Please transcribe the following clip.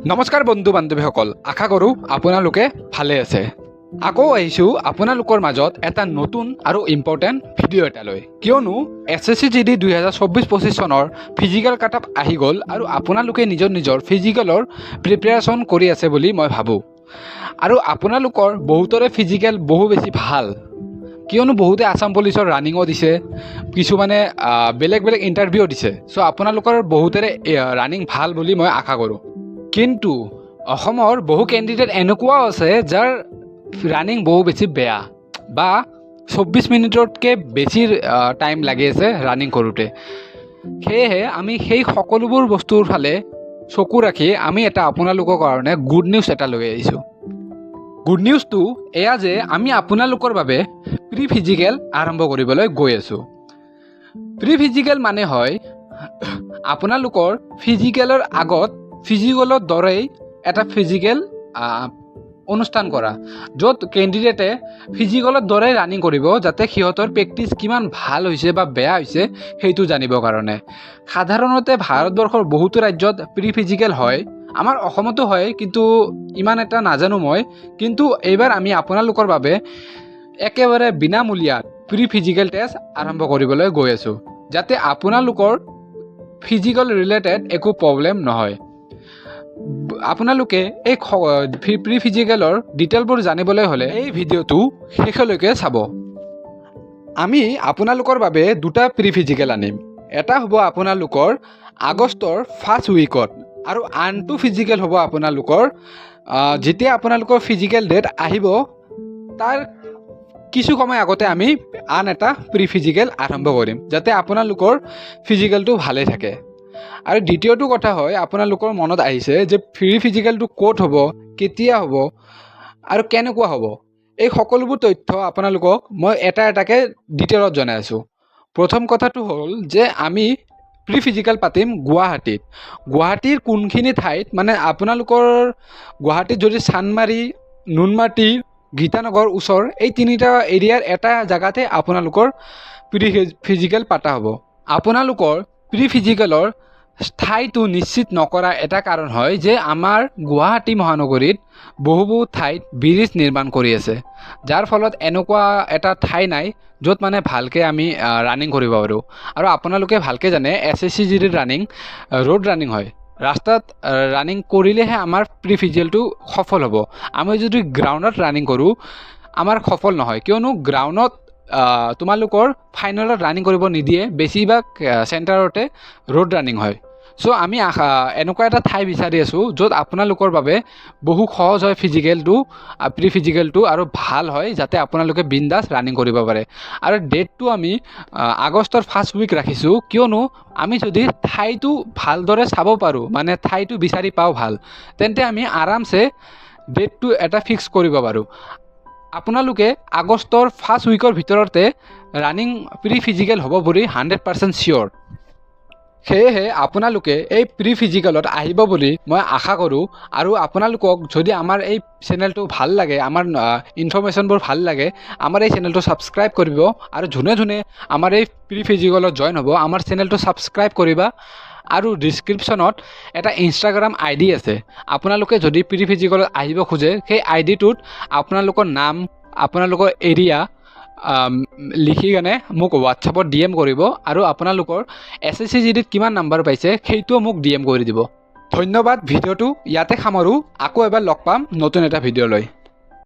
নমস্কাৰ বন্ধু বান্ধৱীসকল, আশা কৰোঁ আপোনালোকে ভালে আছে। আকৌ আহিছোঁ আপোনালোকৰ মাজত এটা নতুন আৰু ইম্পৰ্টেণ্ট ভিডিঅ' এটা লৈ, কিয়নো এছএছচি জিডি 2024-25 চনৰ ফিজিকেল কাট অফ আহি গ'ল আৰু আপোনালোকে নিজৰ নিজৰ ফিজিকেলৰ প্ৰিপেৰেশ্যন কৰি আছে বুলি মই ভাবোঁ। আৰু আপোনালোকৰ বহুতৰে ফিজিকেল বহু বেছি ভাল, কিয়নো বহুতে আছাম পুলিচৰ ৰানিঙো দিছে, কিছুমানে বেলেগ বেলেগ ইণ্টাৰভিউ দিছে। চ' আপোনালোকৰ বহুতৰে ৰানিং ভাল বুলি মই আশা কৰোঁ। কিন্তু অসমৰ বহু কেণ্ডিডেট এনেকুৱাও আছে যাৰ ৰানিং বহু বেছি বেয়া বা 24 মিনিটতকৈ বেছি টাইম লাগি আছে ৰানিং কৰোঁতে। সেয়েহে আমি সেই সকলোবোৰ বস্তুৰ ফালে চকু ৰাখি আমি এটা আপোনালোকৰ কাৰণে গুড নিউজ এটা লৈ আহিছোঁ। গুড নিউজটো এয়া যে আমি আপোনালোকৰ বাবে প্ৰি ফিজিকেল আৰম্ভ কৰিবলৈ গৈ আছোঁ। প্ৰি ফিজিকেল মানে হয় আপোনালোকৰ ফিজিকেলৰ আগত ফিজিকেলৰ দৰেই এটা ফিজিকেল অনুষ্ঠান কৰা, য'ত কেণ্ডিডেটে ফিজিকেলৰ দৰেই ৰানিং কৰিব, যাতে সিহঁতৰ প্ৰেক্টিচ কিমান ভাল হৈছে বা বেয়া হৈছে সেইটো জানিবৰ কাৰণে। সাধাৰণতে ভাৰতবৰ্ষৰ বহুতো ৰাজ্যত প্ৰি ফিজিকেল হয়, আমাৰ অসমতো হয়, কিন্তু ইমান এটা নাজানো মই। কিন্তু এইবাৰ আমি আপোনালোকৰ বাবে একেবাৰে বিনামূলীয়াত প্ৰি ফিজিকেল টেষ্ট আৰম্ভ কৰিবলৈ গৈ আছোঁ, যাতে আপোনালোকৰ ফিজিকেল ৰিলেটেড একো প্ৰব্লেম নহয়। আপোনালোকে এই প্ৰি ফিজিকেলৰ ডিটেইলবোৰ জানিবলৈ হ'লে এই ভিডিঅ'টো শেষলৈকে চাব। আমি আপোনালোকৰ বাবে দুটা প্ৰি ফিজিকেল আনিম। এটা হ'ব আপোনালোকৰ আগষ্টৰ ফাৰ্ষ্ট উইকত আৰু আনটো ফিজিকেল হ'ব আপোনালোকৰ যেতিয়া আপোনালোকৰ ফিজিকেল ডেট আহিব, তাৰ কিছু সময় আগতে আমি আন এটা প্ৰি ফিজিকেল আৰম্ভ কৰিম, যাতে আপোনালোকৰ ফিজিকেলটো ভালে থাকে। আৰু দ্বিতীয়টো কথা হয়, আপোনালোকৰ মনত আহিছে যে প্ৰি ফিজিকেলটো ক'ত হ'ব, কেতিয়া হ'ব আৰু কেনেকুৱা হ'ব। এই সকলোবোৰ তথ্য আপোনালোকক মই এটা এটাকৈ ডিটেইলত জনাই আছোঁ। প্ৰথম কথাটো হ'ল যে আমি প্ৰি ফিজিকেল পাতিম গুৱাহাটীত। গুৱাহাটীৰ কোনখিনি ঠাইত মানে আপোনালোকৰ গুৱাহাটীত যদি চানমাৰি, নুনমাটি, গীতানগৰ ওচৰ, এই তিনিটা এৰিয়াৰ এটা জেগাতে আপোনালোকৰ প্ৰি ফিজিকেল পতা হ'ব। আপোনালোকৰ প্ৰি ফিজিকেলৰ ঠাইটো নিশ্চিত নকৰা এটা কাৰণ হয় যে আমাৰ গুৱাহাটী মহানগৰীত বহু বহু ঠাইত ব্ৰিজ নিৰ্মাণ কৰি আছে, যাৰ ফলত এনেকুৱা এটা ঠাই নাই য'ত মানে ভালকৈ আমি ৰানিং কৰিব পাৰোঁ। আৰু আপোনালোকে ভালকৈ জানে, এছএছচি জিডিৰ ৰানিং ৰোড ৰানিং হয়। ৰাস্তাত ৰানিং কৰিলেহে আমাৰ প্ৰি ফিজিকেলটো সফল হ'ব। আমি যদি গ্ৰাউণ্ডত ৰানিং কৰোঁ, আমাৰ সফল নহয়, কিয়নো গ্ৰাউণ্ডত তোমালোকৰ ফাইনেলত ৰানিং কৰিব নিদিয়ে। বেছিভাগ চেণ্টাৰতে ৰোড ৰানিং হয়। চ' আমি আশা এনেকুৱা এটা ঠাই বিচাৰি আছোঁ য'ত আপোনালোকৰ বাবে বহু সহজ হয় ফিজিকেলটো, প্ৰি ফিজিকেলটো আৰু ভাল হয়, যাতে আপোনালোকে বিন্দাছ ৰানিং কৰিব পাৰে। আৰু ডেটটো আমি আগষ্টৰ ফাৰ্ষ্ট উইক ৰাখিছোঁ, কিয়নো আমি যদি ঠাইটো ভালদৰে চাব পাৰোঁ, মানে ঠাইটো বিচাৰি পাওঁ ভাল, তেন্তে আমি আৰামছে ডেটটো এটা ফিক্স কৰিব পাৰোঁ। আপোনালোকে আগষ্টৰ ফাৰ্ষ্ট উইকৰ ভিতৰতে ৰানিং প্ৰি ফিজিকেল হ'ব বুলি 100% চিয়'ৰ। সেয়েহে আপোনালোকে এই প্ৰি ফিজিকেলত আহিব বুলি মই আশা কৰোঁ। আৰু আপোনালোকক যদি আমাৰ এই চেনেলটো ভাল লাগে, আমাৰ ইনফৰ্মেশ্যনবোৰ ভাল লাগে, আমাৰ এই চেনেলটো ছাবস্ক্ৰাইব কৰিব। আৰু যোনে যোনে আমাৰ এই প্ৰি ফিজিকেলত জইন হ'ব, আমাৰ চেনেলটো ছাবস্ক্ৰাইব কৰিবা। আৰু ডিছক্ৰিপশ্যনত এটা ইনষ্টাগ্ৰাম আইডি আছে। আপোনালোকে যদি প্ৰি ফিজিকেলত আহিব খোজে, সেই আইডিটোত আপোনালোকৰ নাম, আপোনালোকৰ এৰিয়া লিখি কেনে মোক হোৱাটছআপত ডিএম কৰিব আৰু আপোনালোকৰ এছএছচি জিডিত কিমান নাম্বাৰ পাইছে সেইটোও মোক ডিএম কৰি দিব। ধন্যবাদ। ভিডিঅ'টো ইয়াতে সামৰোঁ। আকৌ এবাৰ লগ পাম নতুন এটা ভিডিঅ' লৈ।